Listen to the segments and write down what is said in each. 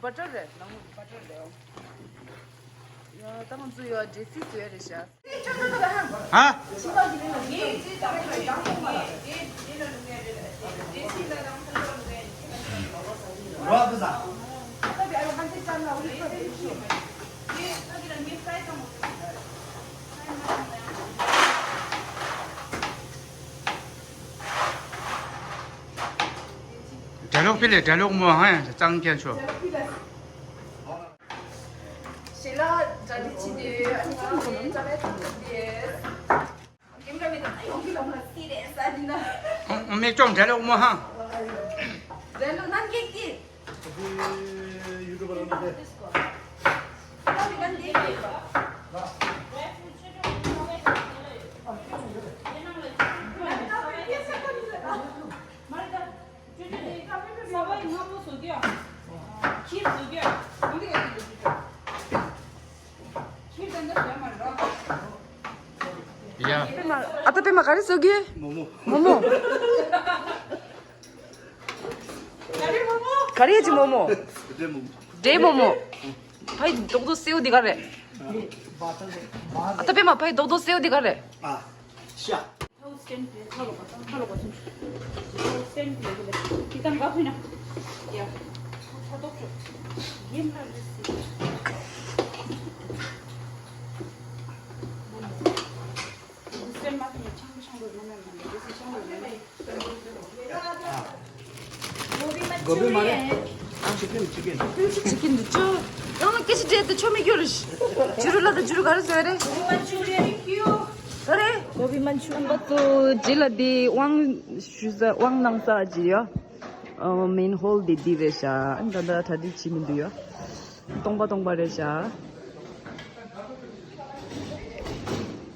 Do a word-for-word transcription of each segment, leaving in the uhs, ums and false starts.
པ་ཊར་རེད། ནང་མི་པ་ཊར་རེད། ཡ་ད་ང་ཚོ་ཡ་འདྲེ་སི་བཟོས་རེད་ཤག་ཧ། འབྲས་ལོག་ཕི་ལེ་འབྲས་ལོག་མོ་ཧ་ཡང་གཙང་ཁྱེར་ཆོ། ཞེ་ལ་གྲ་སྒྲིག་བྱེད་དུས་ཨ་ནི་ཀུན་གོ་ནམ་གྲ་སྒྲིག་བྱེད་དུས། ཀེམ་ར་མེད་ན་ཡོང་གི་ལ་མ་སི་རེད་ས་འདི་ན། ཨ་མེ་ཅོང་འབྲས་ལོག་མོ་ཧ། འབྲས་ལོག་ནམ་ཀེག་ཏི། ཡུ་ཊུབ་པར་འདི་དེ། ཡ། ཨ་ཏ་པད་མ་ག་རེ་བཟོ་གི། མོ་མོ། མོ་མོ། ག་རེ་ཡོད་ཀྱི་མོ་མོ། འབྲས་མོ་མོ། འབྲས་མོ་མོ། ཕའི་རྡོག་རྡོག་སེའུ་འདི་ག་རེད། ཨ་ཏ་པད་མ་ཕའི་རྡོག་རྡོག་སེའུ་འདི་ག་རེད། ཨ། ཤ། གོ་བི་མ་རེད། ཅི་ཀིན། ཅི་ཀིན། ཅི་ཀིན་འདི་ཅོ། རང་ལ་སྐད་ཆ་འདྲི་དུ་ཆོ་མི་འགྱུར། ཇུ་རུ་ལ་དུ་ཇུ་རུ་ག་རེ་ཟེར་རེད། ག་རེ། གོ་བི་མན་ཆུ། རྣམ་པ་ཚོ་རྗེས་ལ་འདི་དབང་ཞུ་ས་དབང་གནང་ས་ཅི་ཡོད། མེན་ཧོལ་འདི་འདི་རེད་ཤག་ཨ་ནི་ད་ལྟ་གྲ་སྒྲིག་བྱེད་མི་འདུག་ཡོད། སྟོང་པ་སྟོང་པ་རེད་ཤག་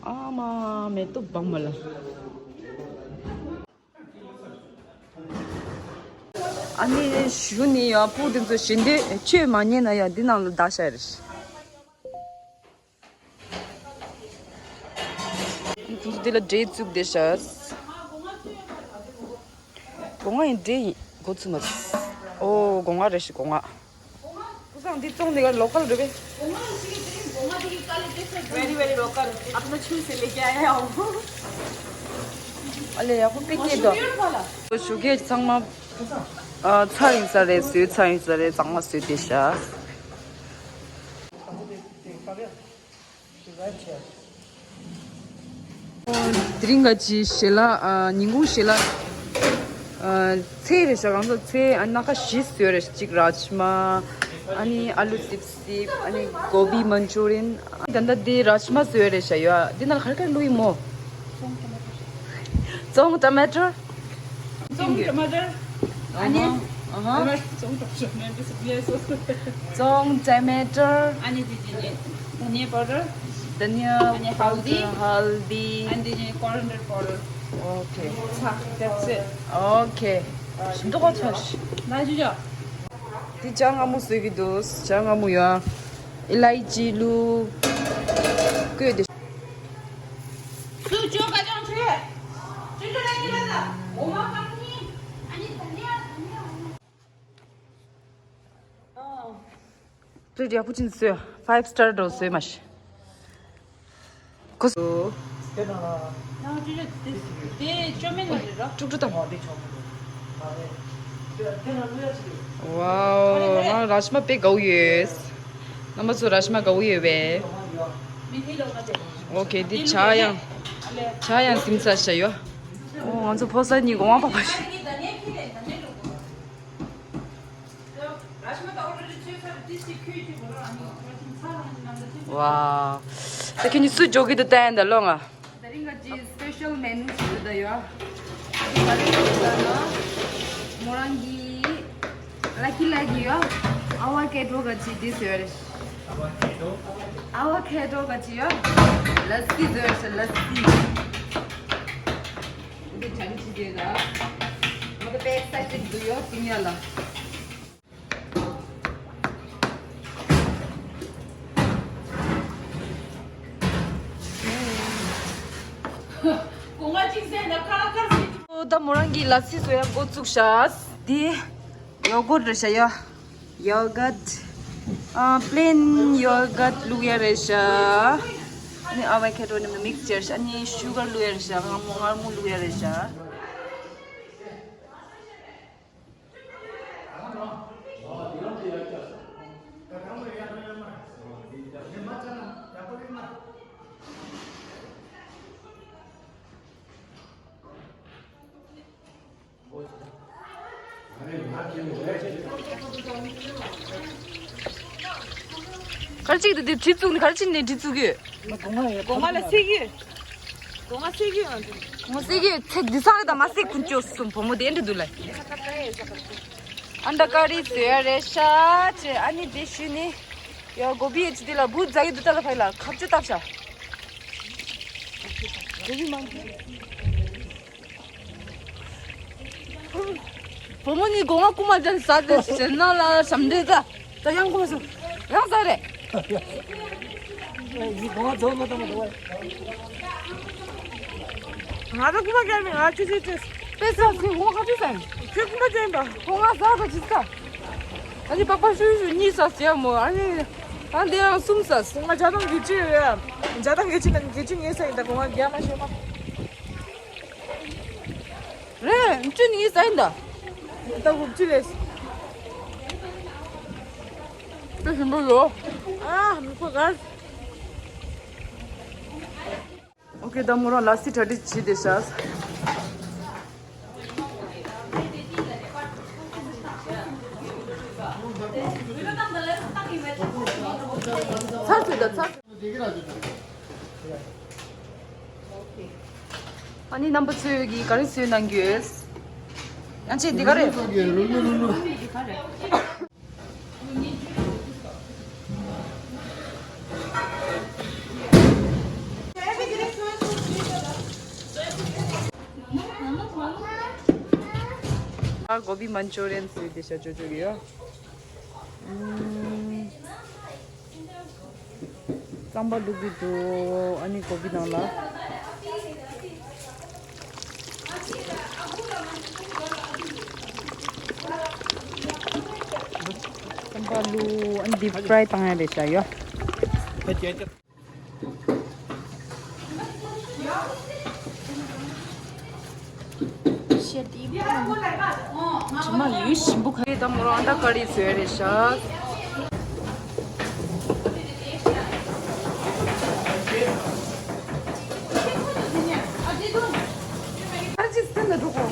ཨ་མ་མེ་ཏོག་སྦང་མ་ལ། ཨ་ནི་གཞུག་ནས་ཡང་ཕྲུ་གུ་དེ་ཚོ་ཞི་འདོད་ཆོས་མ་ཉན་ན་ཡང་འདི་ནང་ལ་བདག་ཤ་རེད། འདི་ལ་འབྲས་བཙུགས་བསྡད་ཤག་སྒོ་ང་ཡིན་འབྲས་ཡིན་འགོ་ཚུགས་མ་ཚུགས། ཨོ་སྒོ་ང་རེད་ཤག་སྒོ་ང་། ཀུ་སང་འདི་བཙོང་འདི་ག་ལོ་ཀལ་རེད་པས། Very, very local. अपना छू से लेके आया हूँ। ཨ་ལེ་ཡག་པོ་དཔེ་སྐྱིད་དོ། ཞོགས་ཀས་ཚང་མ་ཨ་ཚར་ཡིན་ས་རེད། བཟོས་ཚར་ཡིན་ས་རེད། གཙང་མ་བཟོས་བསྡད་ཤག་དེ་རིང་ག་ཅི་ཞལ་ལག་ཨ་ཉིན་གུང་ཞལ་ལག་ཨ་ཚལ་རེད་ཤག་གང་ཚོ་ཚལ་ཨ་སྣ་ཁ་བཞི་བཟོས་རེད། གཅིག་རཱཇ་མ། ཨ་ནི་ཨ་ལུ་སིབ་སིབ། ཨ་ནི་གོ་བི་མན་ཅུ་རི་ཡན། ཨ་ནི་ད་ལྟ་འདི་རཱཇ་མ་བཟོས་རེད་ཤག་ཡོད། འདི་ནང་ལ་ག་རེ་ག་རེ་བླུགས་ཡིན་མོ། བཙོང་ཊོ་མེ་ཊོ། བཙོང་ཊོ་མེ་ཊོ། ཨ་ནི། ཨ་ཧ། བཙོང་ཊོ་མེ་ཊོ། བཙོང་ཊོ་མེ་ཊོ། ཨ་ནི་དེ་དེ་ནི་धनिया पाउडर། धनिया पाउडर། ཨ་ནི་हल्दी། हल्दी། ཨ་ནི་དེ་ནི་coriander powder། ཨོ་ཁེ། ཚ། That's it. ཨོ་ཁེ། ཞིམ་མདོག་ཁ་ཚ་ཤི། ན་ཞུ་ཅོ། དེ་ཇ་མངར་མོ་བཟོས་ཀྱི་འདུག་ཇ་མངར་མོ་ཡོད། ཨི་ལའི་ཅི་བླུགས། བསྐོལ་ཏེ། སུ་ཅོ་ག་ཅང་ཆེ། ཅི་ལུ་ར་ཡི་ལ་ད། འོ་མ་གང་ནི། ཨ་ནི་धनिया धनिया། ཨོ། པི་ལེ་ཊི་ཡག་པོ་ཅིག་བཟོས། ཕའིབ་སི་ཊར་འདྲ་བཟོས་མ་ཤི། ཁོ་སོ། དེ་ནང་ལ། ནང་ཅི་ཅི་དེ་དེ་ཅོ་མེད་ནི་རེད་རོ། ཀྲུག་ཀྲུག་དང་། ཨོ་དེ་ཆོག་མི་འདུག་ཨ་རེ། དེ་དེ་ནང་བླུག་ཡ་ཅི་རེད། ཝའོ། ཨ་རཱཇ་མ་དཔེ་དགའ་བོ་ཡོད། རྣམ་པ་ཚོ་རཱཇ་མ་དགའ་བོ་ཡོད་པས། ཨོ་ཁེ། འདི་ཇ་ཡང་ཇ་ཡང་ཟིམ་ཚ་ཤ་ཡོད། ཨོ་ང་ཚོ་ཕོ་གསར་གཉིས་གོ་དབང་པ་པ་ཤི། ཝའོ། ད་ཁྱེད་གཉིས་སུ་འཇོག་གི་འདུག་བལྟས་ཡིན་ད་ལོ་ང་། དེ་རིང་ག་ཅི་སི་པེ་ཤལ་མེ་ནུ་ཞིག་ད་ཡོད། ཨ་ནི་ག་རེ་ཡོད་ཟེར་ན། མོ་རང་གི་ལ་ཀི་ལ་ཀི་ཡོད། ཨ་ཝ་ཀེ་ཌོ་ག་ཅི་དེ་ཟེར་རེད། ཨ་ཝ་ཀེ་ཌོ་ག་ཅི་ཡོད། ལ་སི་ཟེར་རེད། ལ་སི། འདི་ཇ་མི་ཅི་དེ་ད། ང་ད་དཔེ་ཨེག་སའི་ཊེཌ་འདུག་ཡོད་སི་ཉ་ལ། ད་མོ་རང་གི་ལ་སི་བཟོ་ཡ་འགོ་བཙུགས་ཤག་འདི་ཡོ་གུར་རེད་ཤག་ཡ། Yogurt. ཨ། plain yogurt བླུག་ཡ་རེད་ཤག་ཨ་ནི་avocado ནི་mixture ཤག་ཨ་ནི་sugar བླུག་ཡ་རེད་ཤག་མངར་མོ་མངར་མོ་བླུག་ཡ་རེད་ཤག་ག་རེ་བྱེད་ཀྱི་འདུག་དེ་གྲི་བཙུགས་ནས་ག་རེ་བྱེད་ནས་གྲི་བཙུགས་ཀྱི། སྒོ་ང་ལ་སེ་གི། སྒོ་ང་སེ་གི་ཡོང་དུས། སྒོ་ང་སེ་གི་ཚེ་འདི་ཚང་རེད་ད་མ་སེ་ཀུན་སྐྱོ་གསུམ་བུ་མོ་དེ་འདྲ་འདུག་ལ། ཨ་འདྲ་ཀ་རི་བཟོས་ཡ་རེད་ཤག་ཅེ་ཨ་ནི་དེ་ཞུས་ནི། ཡ་གོ་བི་ཨེ་ཅི་དེ་ལ་བུ་རྫ་གི་འདུག་ད་ལ་ཕ་ཡི་ལ་ཁ་བཅུ་བཏབ་ཤག་བུ་མོ་གཉིས་སྒོ་ང་རྐུ་མ་ཅན་ཟ་དེ་ཞེད་སྣང་ལ་ཞབས་འདྲེན་ད། ད་ཡང་རྐུ་མ་སོང་། ཡང་ཟ་རེད། ཡིན་སྒོ་ང་རྫོགས་མ་ཐོན་མ་འདུག་བས། ང་ཚོ་རྐུ་མ་རྒྱག་མི་ང་ཆུ་ཆུ་ཆུ། དཔེ་ཟ་ཟི་འོ་ཁ་ཆུ་ཟ་ཡིན། ཁྱོད་རྐུ་མ་རྒྱག་ཡིན་པ། ཁོ་ང་ཟ་ག་ཅི་ཟ། ཨ་ནི་པགས་པ་ཤུ་ཤུ་གཉིས་ཟ་ཟེར་མོ་ཨ་ནི། ཨ་འདི་ཡང་གསུམ་ཟ། ང་ཇ་དང་གི་ཅི་རེད། ཇ་དང་གི་ཅི་ན་གི་ཅི་ངས་ཟ་ཡིན་ད་ཁོ་ང་རྒྱག་མ་ཤེས་མ། རེད་ཅི་ནི་ངས་ཟ་ཡིན་ད། ད་གུག་ཅི་རེད། དཔེ་ཞིམ་པོ་ཡོད། ཨ་མི་ཁོ་གར། ཨོ་ཁེ། ད་མོ་རང་ལ་སི་གྲ་སྒྲིག་བྱེད་དེ་ཤག་ཚར་ཚོད་ད་ཚར། ཨ་ནི་རྣམ་པ་ཚོས་ཀྱིས་ག་རེ་བཟོས་གནང་གི་ཡོད། ཡང་ཅིག་འདི་ག་རེད། ཨ་གོ་བི་མན་ཅུ་རི་ཡན་བཟོས་ཏེ་ཤ་ཅོ་ཅོ་གི་ཡོད། ཨུམ། རྩམ་པ་བླུག་གི་འདུག་ཨ་ནི་གོ་བི་ནང་ལ། རྩམ་པ་བླུག་ཨ་ནི་ཌིབ་ཕྲའི་བཏང་ཡ་རེད་ཤག་ཡོད། ཞེ་དྲི་མ་ཡོད་ཞིམ་པོ་ག་རེ་དང་མོ་རང་ད་ཀ་རི་བཟོས་རེད་ཤག་ཨ་ཅི་སྟན་ན་འགྲོ་གོ།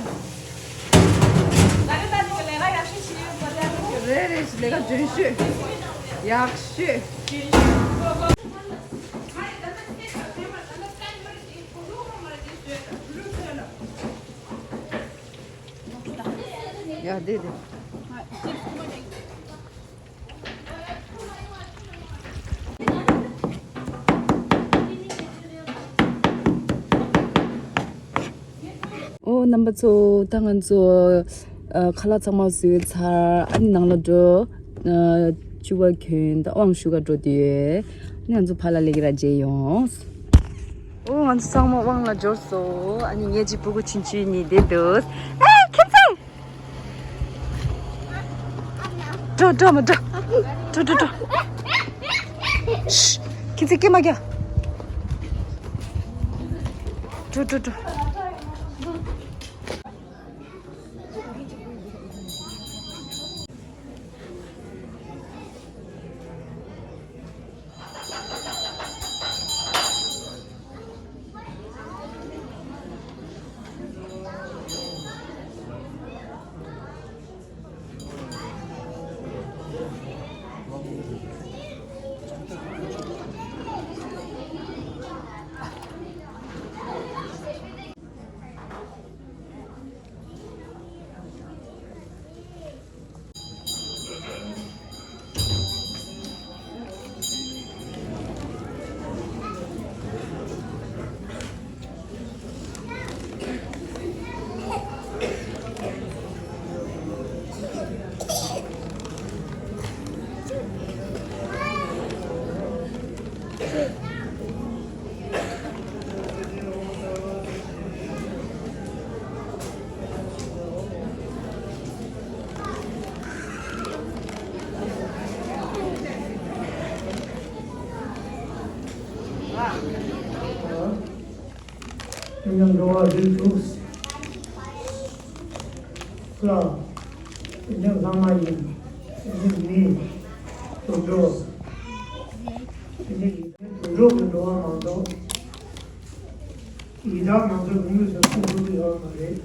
རེད་རེད་ལས་ཀ་འཇོན་ཤོས། ཡག་ཤོས། ཡ་དེ་དེ། ཨོ་རྣམ་པ་ཚོ་ད་ང་ཚོ་ཨ་ཁ་ལག་ཚང་མ་བཟོས་ཚར། ཨ་ནི་ནང་ལ་འགྲོ། ཨ་ཕྱུ་པ་གྱོན་ད་དབང་ཞུ་ག་འགྲོ་དུས་ཨ་ནི་ང་ཚོ་ཕར་ལ་ལས་ཀ་ར་མཇལ་ཡོང་། ཨོ་ང་ཚོ་ཚང་མ་དབང་ལ་འབྱོར་སོང་། ཨ་ནི་ངའི་གཅིག་ཕྲུ་གུ་ཆུང་ཆུང་གཉིས་བསྡད་འདུག་ཨེ་ཁྱེད་ཚོ། འགྲོ་འགྲོ་མ་འགྲོ། འགྲོ་འགྲོ་འགྲོ། ཤི། ཁྱེད་ཚོ་སྐད་མ་རྒྱག་འགྲོ་འགྲོ་འགྲོ། ཉམས་འགྲོ་བ་རིགས་དྲུག་ལ། དེ་ནས་ལྷ་མ་ཡིན། དེ་ནས་མི། དུད་འགྲོ། དེ་ནས་ཡི་དྭགས་དུད་འགྲོ་གི་འགྲོ་བ་མ་གཏོགས། ཡི་དྭགས་ང་ཚོ་གི་དངོས་སུ་མཐོང་ཐུབ་ཀྱི་ཡོད་མ་རེད།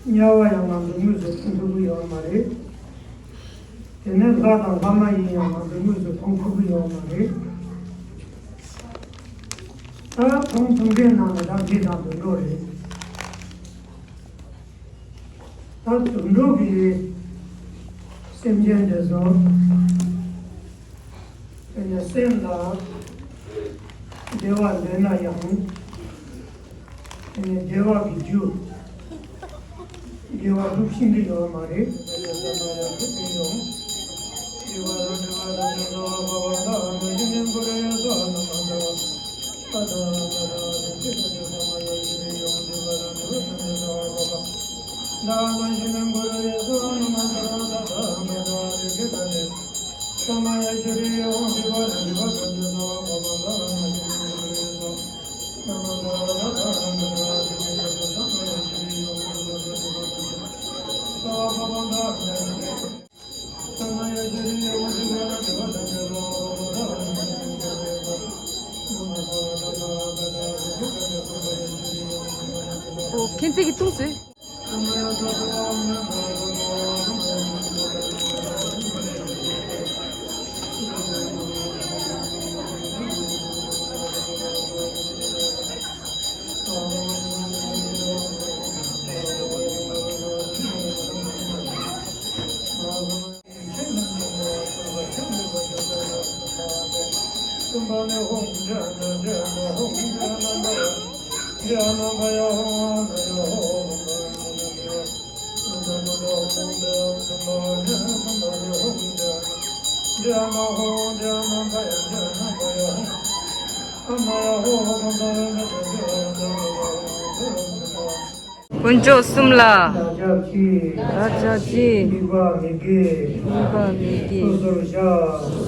དམྱལ་བ་ཡང་ང་ཚོ་དངོས་སུ་མཐོང་ཐུབ་ཀྱི་ཡོད་མ་རེད། དེ་ནས་ལྷ་དང་ལྷ་མ་ཡིན་ཡང་ང་ཚོ་དངོས་སུ་མཐོང་ཐུབ་ཀྱི་ཡོད་མ་རེད། ད་མཐོང་ཐུབ་མཁན་ནང་ནས་ད་མི་དང་དུད་འགྲོ་རེད། ད་དུད་འགྲོ་གི་སེམས་ཅན་དེ་ཚོ་དེ་ནས་སེམས་ལ་བདེ་བ་འདོད་ན་ཡང་། དེ་ནས་བདེ་བ་གི་རྒྱུ། དགེ་བ་སྒྲུབ་ཤེས་ཀྱི་ཡོད་མ་རེད། ཨོ། ཁྱེད་ཚིག་གི་ཐུང་ཟེར། དཀོན་མཆོག་གསུམ་ལ། བདག་ཅག་གི། བདག་ཅག་གི། དམིགས་པ་མི་དགེ། དམིགས་པ་མི་དགེ། སོ་སོར་བྱ།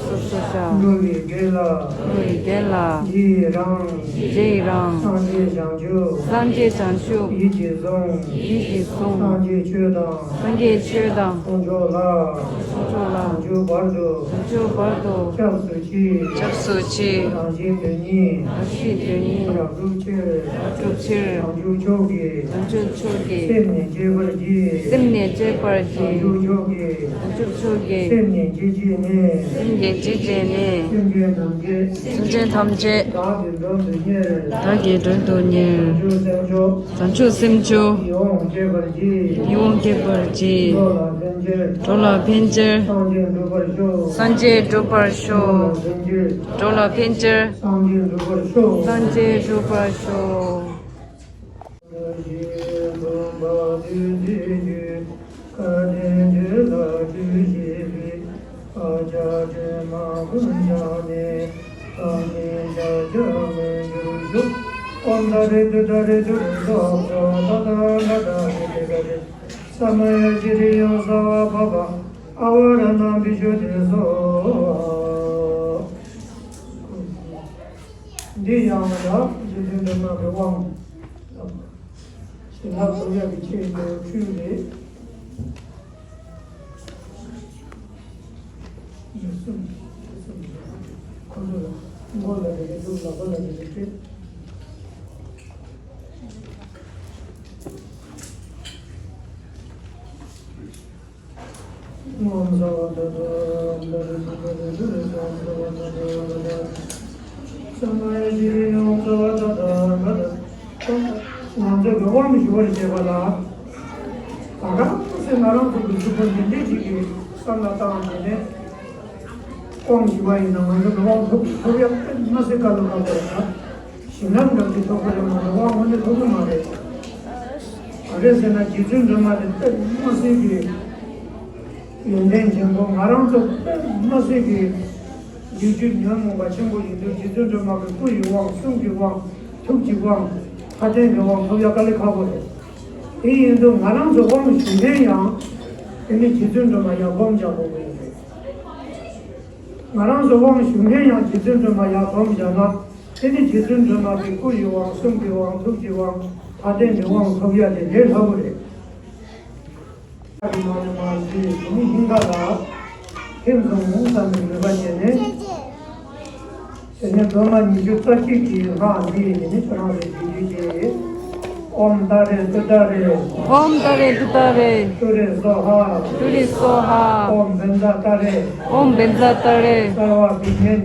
སོ་སོར་བྱ། འགྲོ་བའི་དགེ་ལ། འགྲོ་བའི་དགེ་ལ། རྗེས་རང་། རྗེས་རང་། སངས་རྒྱས་བྱང་ཆུབ། སངས་རྒྱས་བྱང་ཆུབ། ཡིད་ཀྱིས་བཟུང་། ཡིད་ཀྱིས་བཟུང་། སངས་རྒྱས་ཆོས་དང་། སངས་རྒྱས་ཆོས་དང་། དཀོན་མཆོག་ལ། དཀོན་མཆོག་ལ། བྱང་ཆུབ་བར་དུ། བྱང་ཆུབ་བར་དུ། སྐྱབས་སུ་མཆི། སྐྱབས་སུ་མཆི། རང་བཞིན་དོན་གཉིས། རང་བཞིན་དོན་གཉིས། རབ་བསྒྲུབ་ཕྱིར། རབ་བསྒྲུབ་ཕྱིར། བྱང་ཆུབ་མཆོག་གི། བྱང་ཆུབ་མཆོག་གི། སེམས་ནི་བསྐྱེད་པར་བགྱི། སེམས་ནི་བསྐྱེད་པར་བགྱི། བྱང་ཆུབ་མཆོག་གི། བྱང་ཆུབ་མཆོག་གི། སེམས་ནི་བསྐྱེད་བགྱིས་ནས། སེམས་ནི་བསྐྱེད་བགྱིས་ནས། སེམས་ཅན་ཐམས་ཅད། སེམས་ཅན་ཐམས་ཅད། བདག་གིས་མགྲོན་དུ་གཉེར། བདག་གིས་མགྲོན་དུ་གཉེར། བྱང་ཆུབ་སེམས་མཆོག་བྱང་ཆུབ་སེམས་མཆོག་ཡིད་འོང་སྤྱད་པར་བགྱི། ཡིད་འོང་སྤྱད་པར་བགྱི། འགྲོ་ལ་ཕན་ཕྱིར། འགྲོ་ལ་ཕན་ཕྱིར། སངས་རྒྱས་འགྲུབ་པར་ཤོག་སངས་རྒྱས་འགྲུབ་པར་ཤོག་འགྲོ་ལ་ཕན་ཕྱིར། འགྲོ་ལ་ཕན་ཕྱིར། སངས་རྒྱས་འགྲུབ་པར་ཤོག་སངས་རྒྱས་འགྲུབ་པར་ཤོག་ས་མ་ཡ་ཤི་རི་ཡང་ས་བ་བ་བ་ཨ་བ་ར་ན་བི་ཤོ་དེ་སོ། འདི་ཡང་ལ་རྗེ་བཙུན་སྒྲོལ་མ་གི་དབང་། ཞི་ལྷག་སྟོབས་ཡག་གི་ཆེད་དུ་ཁྲུས་རེད། ཁོ་ཚོ་ལ་མགོ་ལ་རེ་རེ་འདུག་ལག་པ་ལ་རེ་རེ་སྤྲད། ང་ཚོས་དབང་ཞུ་བར་བྱེད་པ་ལ། གང་ག་སེ་ང་རང་ཚོ་གི་གཟུགས་པོ་འདི་འདྲས་ཅིག་གི་བསམ་བློ་བཏང་བྱས་ནས། དབང་ཞུ་བ་ཡིན་ན་ང་ཚོ་གི་དབང་ཐོབ་ཐོབ་ཡག་དཔེ་མ་སྲིད་དཀའ་ལས་ཁག་པོ་རེད་ད། ཞིང་ཁམས་འདྲ་ཅིག་ཐོབ་པ་ཡང་ང་ཚོ་དབང་དངོས་གནས་ཐོབ་ཀྱི་མ་རེད། ག་རེ་ཟེར་ན་རྗེ་བཙུན་སྒྲོལ་མ་དེ་དཔེ་མ་སྲིད་ཀྱི་ཡོན་ཏན་ཆེན་པོ། ང་རང་ཚོ་དཔེ་མ་སྲིད་ཀྱི་རྒྱུད་ཀྱི་ཉོན་མོངས་པ་ཆེན་པོ་ཡིན་དུས། རྗེ་བཙུན་སྒྲོལ་མ་གི་སྐུ་ཡི་དབང་། གསུང་གི་དབང་། ཐུགས་ཀྱི་དབང་། མཐའ་རྟེན་གྱི་དབང་ཐོབ་ཡག་དཀའ་ལས་ཁག་པོ་རེད། དེ་ཡིན་དུས་ང་རང་ཚོ་དབང་ཞུ་མཁན་ཡང་དེ་ནི་རྗེ་བཙུན་སྒྲོལ་མ་ཡར་སྒོམ་རྒྱག་དགོས་ཀྱི་ཡོད་རེད། ང་རང་ཚོ་དབང་ཞུ་མཁན་ཡང་རྗེ་བཙུན་སྒྲོལ་མ་ཡར་སྒོམ་བཞག་ན། དེ་ནི་རྗེ་བཙུན་སྒྲོལ་མ་གི་སྐུ་ཡི་དབང་། གསུང་གི་དབང་། ཐུགས་ཀྱི་དབང་། མཐའ་རྟེན་གྱི་དབང་ཐོབ་ཡ་དེ་ལས་སླ་པོ་རེད། ཀྱི་ནང་ནས་མར་འདི་མི་ཧིང་ག་ལ་ཐིམ་སོང་བསམ་པའི་མོས་པ་བྱས་ནས། དེ་ནས་སྒྲོལ་མ་ཉི་ཤུ་རྩ་གཅིག་གི་ལྷ་འདི་ཡིན་ནི་ཁྱོད་རང་ལ་འདི་འདི་བྱས། ཨོཾ་ཏཱ་རེ་ཏུཏྟཱ་རེ། ཨོཾ་ཏཱ་རེ་ཏུཏྟཱ་རེ། ཏུ་རེ་སྭཱ་ཧཱ། ཏུ་རེ་སྭཱ་ཧཱ། ཨོཾ་བཛྲ་ཏཱ་རེ། ཨོཾ་བཛྲ་ཏཱ་རེ། སརྦ་བིགྷྣེ།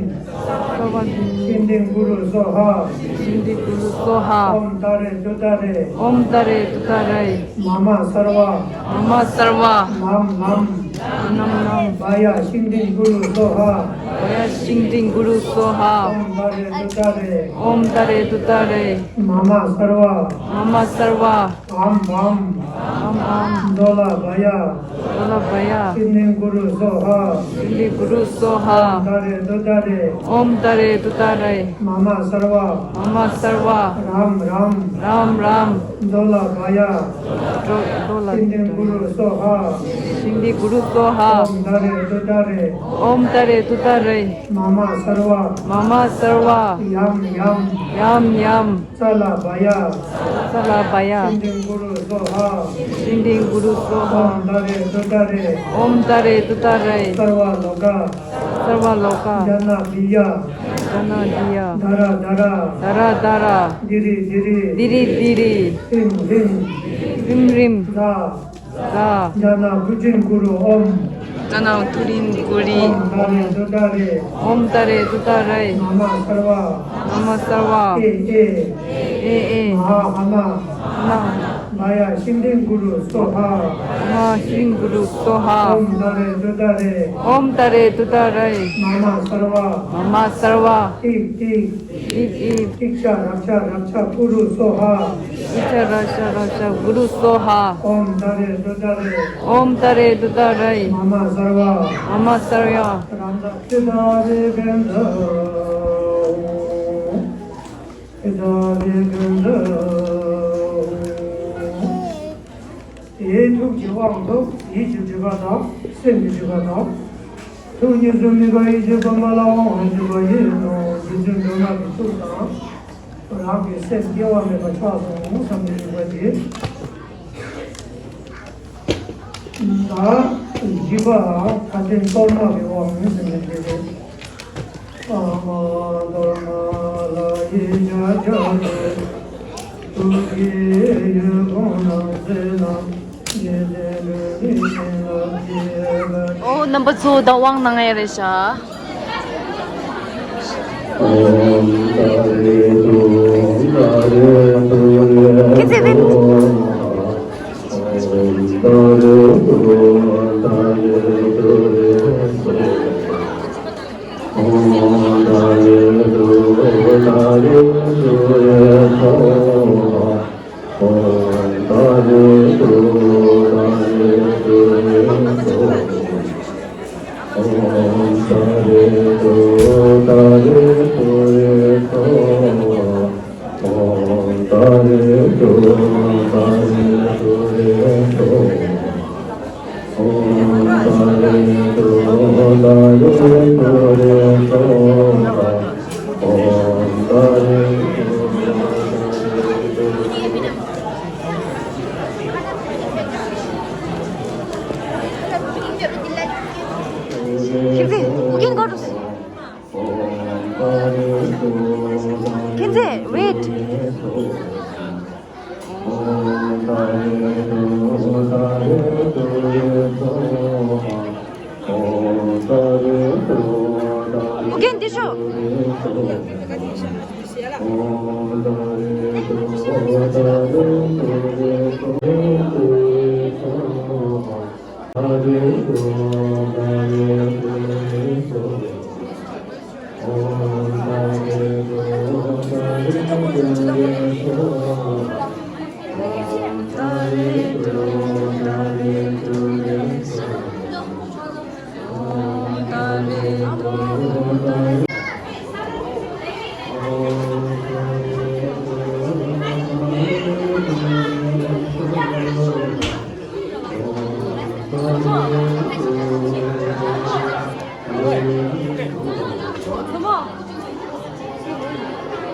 སརྦ་བིགྷྣེ། ཤིན་ཏིང་གུ་རུ་སྭཱ་ཧཱ། ཤིན་ཏིང་གུ་རུ་སྭཱ་ཧཱ། ཨོཾ་ཏཱ་རེ་ཏུཏྟཱ་རེ། ཨོཾ་ཏཱ་རེ་ཏུཏྟཱ་རེ། མ་མ་སརྦ། མ་མ་སརྦ། ལམ་ལམ། ལམ་ལམ། བྷ་ཡ་ཤིན་ཏིང་གུ་རུ་སྭཱ་ཧཱ། བྷ་ཡ་ཤིན་ཏིང་གུ་རུ་སྭཱ་ཧཱ། ཨོཾ་ཏཱ་རེ་ཏུཏྟཱ་རེ། ཨོཾ་ཏཱ་རེ་ཏུཏྟཱ་རེ། མ་མ་སརྦ། མ་མ་སརྦ། བྷཾ་བྷཾ། བྷཾ་བྷཾ། ཌོ་ལ་བྷ་ཡ། ཌོ་ལ་བྷ་ཡ། ཤིན་ཏིང་གུ་རུ་སྭཱ་ཧཱ། ཤིན་ཏིང་གུ་རུ་སྭཱ་ཧཱ། ཏཱ་རེ་ཏུཏྟཱ་རེ། ཨོཾ་ཏཱ་རེ་ཏུཏྟཱ་རེ། མ་མ་སརྦ། མ་མ་སརྦ། རཾ་རཾ། རཾ་རཾ། ཌོ་ལ་བྷ་ཡ། ཌོ་ཌོ་ལ། ཤིན་ཏིང་གུ་རུ་སྭཱ་ཧཱ། ཤིན་ཏིང་གུ་རུ་སྭཱ་ཧཱ། ཨོཾ་ཏཱ་རེ་ཏུཏྟཱ་རེ། ཨོཾ་ཏཱ་རེ་ཏུཏྟཱ་རེ། མ་མ་སརྦ། མ་མ་སརྦ། ཡཾ་ཡཾ། ཡཾ་ཡཾ། ཙ་ལ་བྷ་ཡ། ཙ་ལ་བྷ་ཡ། ཤིན་ཏིང་གུ་རུ་སྭཱ་ཧཱ། ཤིན་ཏིང་གུ་རུ་སྭཱ་ཧཱ། ཨོཾ་ཏཱ་རེ་ཏུཏྟཱ་རེ། ཨོཾ་ཏཱ་རེ་ཏུཏྟཱ་རེ། སརྦ་ལོ་ཀ། སརྦ་ལོ་ཀ། ཛྙཱ་ན་དྷི་ཡ། ཛྙཱ་ན་དྷི་ཡ། དྷ་ར་དྷ་ར། དྷ་ར་དྷ་ར། དྷི་རི་དྷི་རི། དྷི་རི་དྷི་རི། ཧྲིམ་ཧྲིམ། ཧྲིམ་ཧྲིམ། ཛ། ཛ། ཛྙཱ་ན་ཐུ་ཊིཾ་གུ་རུ་ཨོཾ། ཛྙཱ་ན་ཐུ་ཊིཾ་གུ་རུ། ཨོཾ་ཏཱ་རེ་ཏུཏྟཱ་རེ། ཨོཾ་ཏཱ་རེ་ཏུཏྟཱ་རེ། མ་མ་སརྦ། མ་མ་སརྦ། ཨེ་ཨེ། ཨེ་ཨེ། མ་ཧཱ་ཧ་ན། ཧ་ན། བྷ་ཡ་ཤིན་ཏིང་གུ་རུ་སྭཱ་ཧཱ། བྷ་ཡ་ཤིན་ཏིང་གུ་རུ་སྭཱ་ཧཱ། ཨོཾ་ཏཱ་རེ་ཏུཏྟཱ་རེ། ཨོཾ་ཏཱ་རེ་ཏུཏྟཱ་རེ། མ་མ་སརྦ། མ་མ་སརྦ། ཏིག་ཏིག། ཏིག་ཏིག། ཏིག་ཙ་ར་ཙ་ར་ཙ་གུ་རུ་སྭཱ་ཧཱ། ཏིག་ཙ་ར་ཙ་ར་ཙ་གུ་རུ་སྭཱ་ཧཱ། ཨོཾ་ཏཱ་རེ་ཏུཏྟཱ་རེ། ཨོཾ་ཏཱ་རེ་ཏུཏྟཱ་རེ། མ་མ་སརྦ། མ་མ་སརྦ། རཾ་ཏཱ་ཏུཏྟཱ་རེ་གནྡྷེ་ཧཱུྃ། ཏུཏྟཱ་རེ་གནྡྷེ་ཧཱུྃ། དེའི་ཐུགས་ཀྱི་དབང་ཐོབ། ཡིད་ཀྱི་སྒྲིབ་པ་དག། སེམས་ཀྱི་སྒྲིབ་པ་དག། ཐུགས་གཉིས་སུ་མེད་པ་ཡེ་ཤེས་སྟོང་པ་ལ་དབང་བསྒྱུར་བ་ཡིན་ནོ། རྗེ་བཙུན་སྒྲོལ་མ་གི་ཐུགས་དང་། རང་གི་སེམས་སྐྱེ་བ་མེད་པ་ཆགས་སོང་བསམ་པའི་རིག་པ་དེ། ད་བཞི་པ་མཐའ་རྟེན་གཏོར་མ་གི་དབང་ཟེར་ནས་དེ་རེད། ཨོ། རྣམ་པ་ཚོ་ད་དབང་གནང་ཡ་རེད་ཤག་ཁྱེད་ཚེ་བིན། ཁྱེད་ཚེ་བིན། ཨོ་རྒྱན་འདི་ཤོག་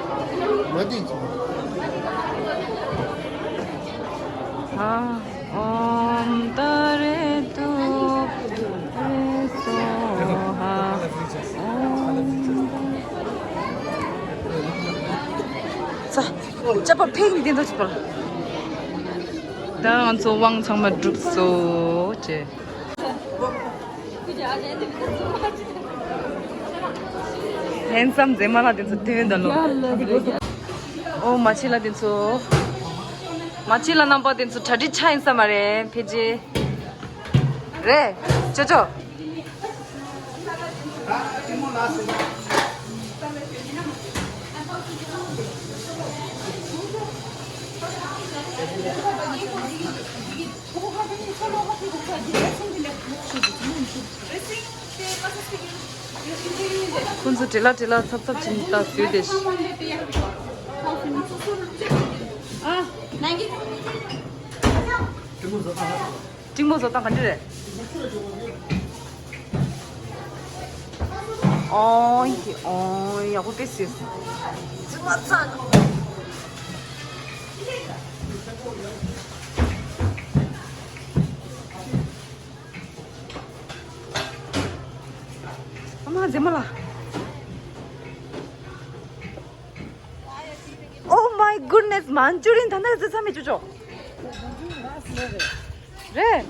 མ་བདེ་ཅིག་ཨ། ཨོཾ་ཏཱ་རེ་ཏུ་རེ་སྭཱ་ཧཱ། ཨོཾ། ཙ། ཅ་པ་ཕེག་ནི་དེ་འདྲ་ཅིག་པ། ད་ང་ཚོ་དབང་ཚང་མ་གྲུབ་སོང་ཅེས། ཧན་སམ་མཛེས་མ་ལགས་དེ་ཚོ་དེ་བས་ད་ལོ། ཨོ་མ་ཆི་ལ་དེ་ཚོ། མ་ཆི་ལ་རྣམ་པ་དེ་ཚོ་གྲ་སྒྲིག་ཆགས་ཡིན་ས་མ་རེད། ཕལ་ཆེར་རེད། ཅོ་ཅོ། ཁོང་ཚོ་བྲེལ་ལ་བྲེལ་ལ་འཚབ་འཚབ་བྱེད་ནས་ད་བཟོས་ཏེ། ཨ། སྤྲིན་པོ་བཟོ་སྟངས་ག་འདྲ་རེད། ཨོང་ཀི་ཨོང་། ཡག་པོ་དཔེ་བཟོས། ཙི་མ་ཚང་། ཨ་མ་མཛེས་མ་ལགས། Oh my goodness, མན་ཅུ་རི་ཡན་ད་ནས་ཟི་ཚ་མེད་ཅོ་ཅོ། རེད།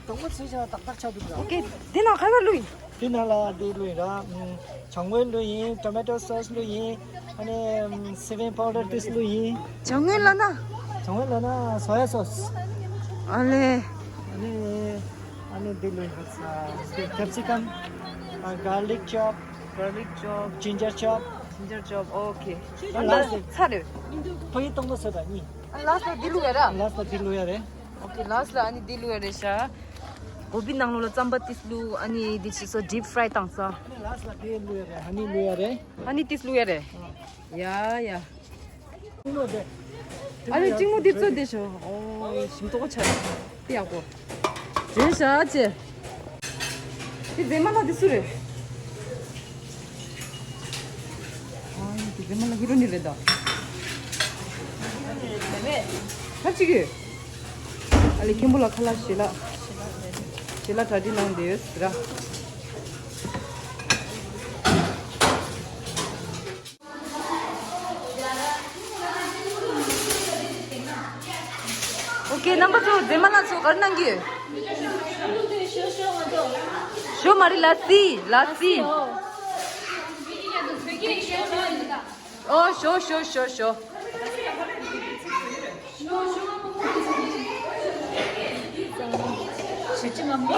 དང་པོ་ཚོས་ཆ་ཏག་ཏག་ཆགས་འདུག་ར། ཨོ་ཁེ། འདི་ནང་ཁ་ལ་བླུགས་ཡིན། འདི་ནང་ལ་འདི་བླུགས་ཡིན་ར། ཨམ། བྱང་ངོས་བླུགས་ཡིན། ཊོ་མེ་ཊོ་སོ་སི་བླུགས་ཡིན། ཨ་ནི་ཨམ། སི་ཝིན་པའུ་ཌར་ཏིས་བླུགས་ཡིན། བྱང་ངོས་ལ་ན། བྱང་ངོས་ལ་ན་སོ་ཡ་སོ་སི། ཨ་ལེ། ཨ་ནི། ཨ་ནི་འདི་བླུགས་ཡིན་ས། ཀེབ་སི་ཀམ། ཨ། གར་ལིག་ཅོབ། གར་ལིག་ཅོབ། ཇིན་ཇར་ཅོབ། ཇིན་ཇར་ཅོབ། ཨོ་ཁེ། ཨ། ལ་སི་ཊི་ཚར་རེད། ཕ་གི་གཏོང་པ་ཟེར་ད་ནི། ཨ། ལ་སི་ཊི་ལ་འདི་བླུགས་ཡ་ར། ལ་སི་ཊི་ལ་འདི་བླུགས་ཡ་རེད། ཨོ་ཁེ། ལ་སི་ཊི་ལ་ཨ་ནི་འདི་བླུགས་ཡ་རེད་ཤག་གོ་བི་ནང་ལོགས་ལ་རྩམ་པ་ཏིས་བླུགས། ཨ་ནི་འདི་ཅིག་སོ་ཌིབ་ཕ་རའི་བཏང་ས། ཨ་ནི་ལ་སི་ཊི་ལ་འདི་བླུགས་ཡ་རེད། ཧ་ནི་བླུགས་ཡ་རེད། ཧ་ནི་ཏིས་བླུགས་ཡ་རེད། ཡ་ཡ། ཨ་ལེ་གཅིག་མོ་འདི་ཚོ་བསྡད་ཤོག་ཨོ་ཞིམ་ཏོག་ཆགས། དཔེ་ཡག་པོ། བྱས་བཞག་ཅེ། དེ་མཛེས་མ་ལགས་འདི་སུ་རེད། ཨ་དེ་མཛེས་མ་ལགས་ཧི་རོ་ནི་རེད་ད། ཁ་ཅིག་གི། ཨ་ལེ་མཁན་པོ་ལགས་ཁ་ལག་ཞལ་ལག་ཞལ་ལག་གྲ་སྒྲིག་གནང་བསྡད་ཡོད་ཟེར་ར། ཨོ་ཁེ། རྣམ་པ་ཚོ་མཛེས་མ་ལགས་ཚོ་ག་རེ་གནང་གི་ཡོད། ཞོ་མ་རེད། ལ་སི། ལ་སི། ཨོ་ཞོ་ཞོ་ཞོ་ཞོ། ཞོ་ཅི་མ་མོ། ཨ་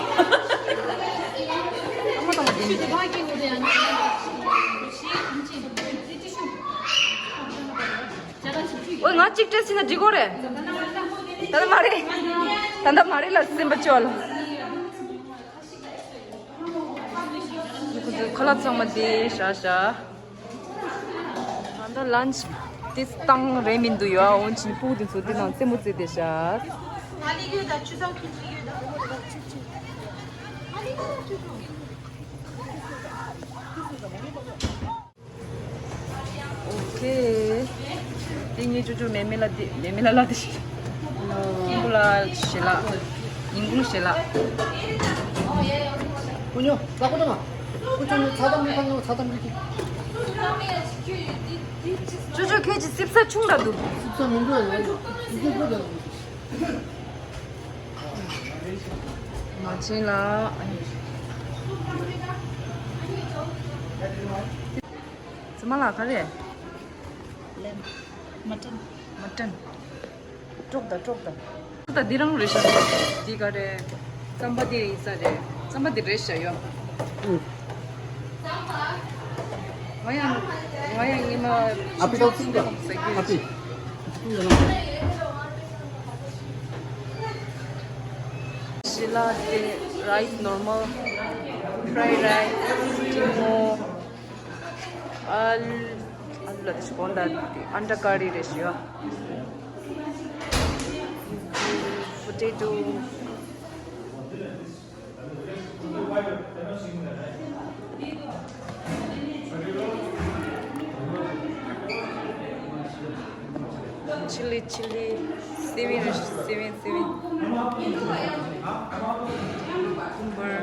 མ་དང་མ་དེ། ཨོ་ང་གཅིག་སྤྲད་ཟིན་ན་འགྲིག་གོ་རེད། ད་ལྟ་མ་རེད། ད་ལྟ་མ་རེད་ལ་སེམས་པ་སྐྱོ་ལ། ཁ་ལག་ཚང་མ་དེ་བཞག་བཞག་ད་ལྟ་ལན་ཆི་དེ་བཏང་རེད་མི་འདུག་ཡོད། འོན་ཀྱང་ཕྲུ་གུ་དེ་ཚོ་དེ་ནང་རྩེད་མོ་རྩེ་བསྡད་ཤག་ཨོ་ཁེ། དེ་ངའི་ཅོ་ཅོ་མེ་མེ་ལ་དེ་མེ་མེ་ལ་ལ་དེ་ཤི། ཁྱིམ་པོ་ལ་ཞེ་ལ། ཉིན་གུང་ཞེ་ལ། ཀུ་ཉོ་ལ་ཀུ་ཏོ་མ། ཀུ་ཅོ་ཉོ་ཚ་དམ་མི་ཁ་ཉོ་ཚ་དམ་མི་ཁི། ཅོ་ཅོ་ཁྱེད་ཀྱི་སིབ་ས་ཆུང་ར་འདུག་སིབ་ས་མི་འདུག་ཨ་ཡ། སིབ་ས་འདུག་ཨ་ཡ། མ་ཆེན་ལ། ཚང་མ་ལ་ག་རེ། ལེམ། མ་ཊན། མ་ཊན། ཀྲོག་ད་ཀྲོག་ད། ཀྲོག་ད་འདི་རང་རེད་ཤག་འདི་ག་རེ། རྩམ་པ་འདི་ཡིན་ས་རེད། རྩམ་པ་འདི་རེད་ཤག་ཡོ། ཨུ། ང་ཡང་ང་ཡང་ཉི་མ་ཨ་པི་ཏོ་ཚིག་ད་ཟ་གི་ཨ་པི། ཞི་ལ་དེ་རའི་སི་ནོར་མལ། ཕྲའི་རའི་སི། སྤྲིན་མོ། ཨ་ལུ། ཨ་ལུ་ལ་དེ་ཞུ་གོང་ད་ཨན་ཌར་ཀ་རི་རེ་ཞུ་ཡ། པོ་ཏེ་ཏོ། Chili, chili, seven, seven, seven. Bar.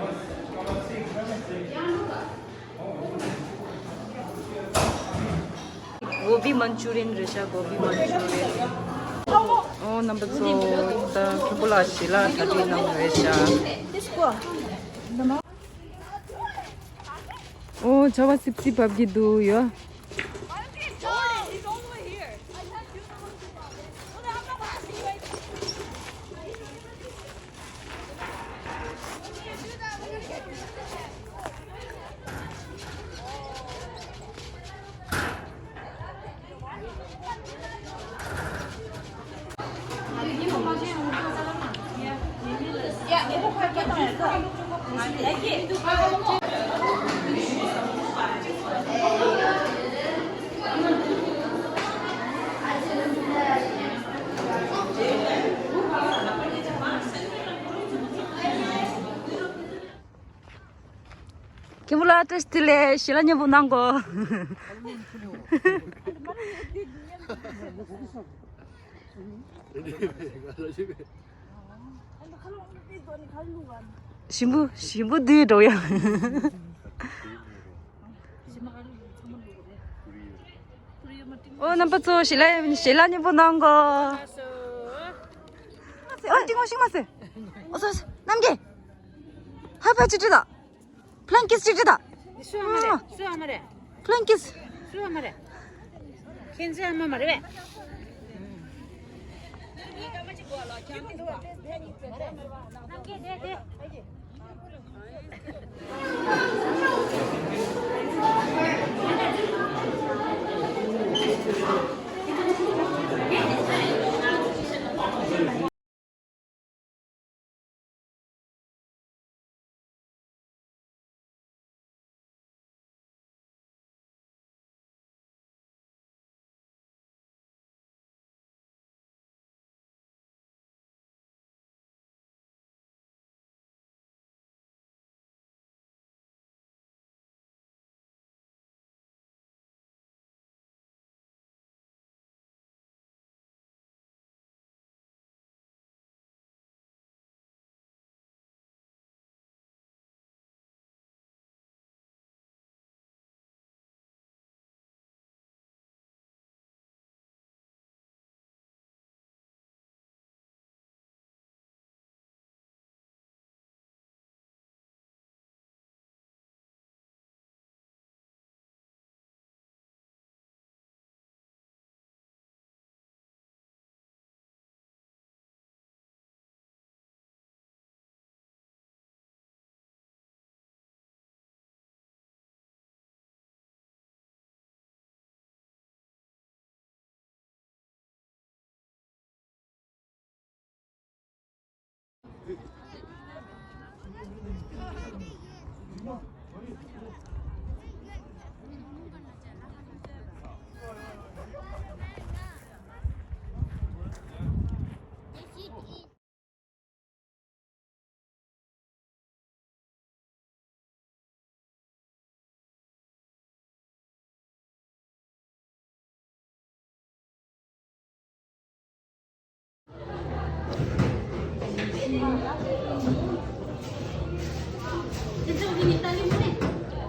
Gobi Manchurian རེད་ཤག Gobi Manchurian. ཨོ་རྣམ་པ་ཚོ། ད་མཁན་པོ་ལགས་ཞལ་ལག་གྲ་སྒྲིག་གནང་རེད་ཤག་ཨོ་ཇ་བ་སིབ་སིབ་བབས་ཀྱི་འདུག་ཡོ། མཁན་པོ་ལགས་བཀྲ་ཤིས་བདེ་ལེགས། ཞལ་ལག་མཉེས་པོ་གནང་གོ། ཞིམ་པོ་ཞིམ་པོ་བསྡུས་འགྲོ་ཡ། ཨོ་རྣམ་པ་ཚོ། ཞལ་ལག་ཞལ་ལག་མཉེས་པོ་གནང་གོ། ཨོ་ཏི་ངོ་ཤིང་མ་སེ། ཨོ་སོ་སོ་རྣམ་རྒྱལ། ཧ་ཕ་ཅི་ཅི་ད། ཕླན་ཀིས་ཅི་ཅི་ད། སུ་ཨ་མ་རེད། སུ་ཨ་མ་རེད། ཕླན་ཀིས། སུ་ཨ་མ་རེད། ཁྱེད་ཚོའི་ཨ་མ་མ་རེད་པས།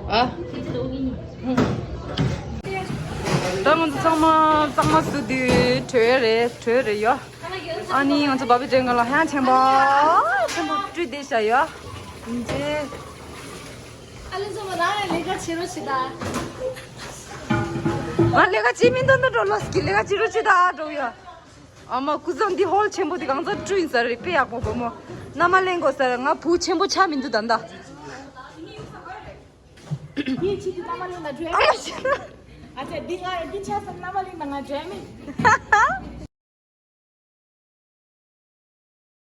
ཨ། ད་ང་ཚོ་ཚང་མ་གཙང་མ་བཟོ་དུས་གྲོལ་ཡ་རེད། གྲོལ་རེད་ཡོ། ཨ་ནི་ང་ཚོ་བ་བི་ཅན་ག་ལ་ཧང་ཆེན་པོ་ཆེན་པོ་བཀྲུས་བསྡད་བཞག་ཡོད། ཨིན་ཅེ། ཨ་ལེ་ཚོ་མ་རང་ལས་ཀ་བྱེད་རོགས་བྱེད་ད། ང་ལས་ཀ་བྱེད་མི་འདུག་འདུག་འགྲོ་ལོ་སྐྱིད་ལས་ཀ་བྱེད་རོགས་བྱེད་ད་འགྲོ་ཡོད། ཨ་མ་སྐུ་གཟུགས་འདི་ཧོལ་ཆེན་པོ་འདི་གང་ཚ་བཀྲུས་ཡིན་ས་རེད། དཔེ་ཡག་པོ་བུ་མོ། མནའ་མ་ལེན་དགོས་ས་རེད། ང་བུ་ཆེན་པོ་ཆགས་མི་འདུག་ད་ད། ངས་ཁྱེད་ཀྱི་མནའ་མ་ལེན་ན་འགྲོ་ཡ་མེད། ཨ་ཅག་འདི་ང་འདི་ཆགས་ས་མནའ་མ་ལེན་ན་ང་འགྲོ་ཡ་མེད།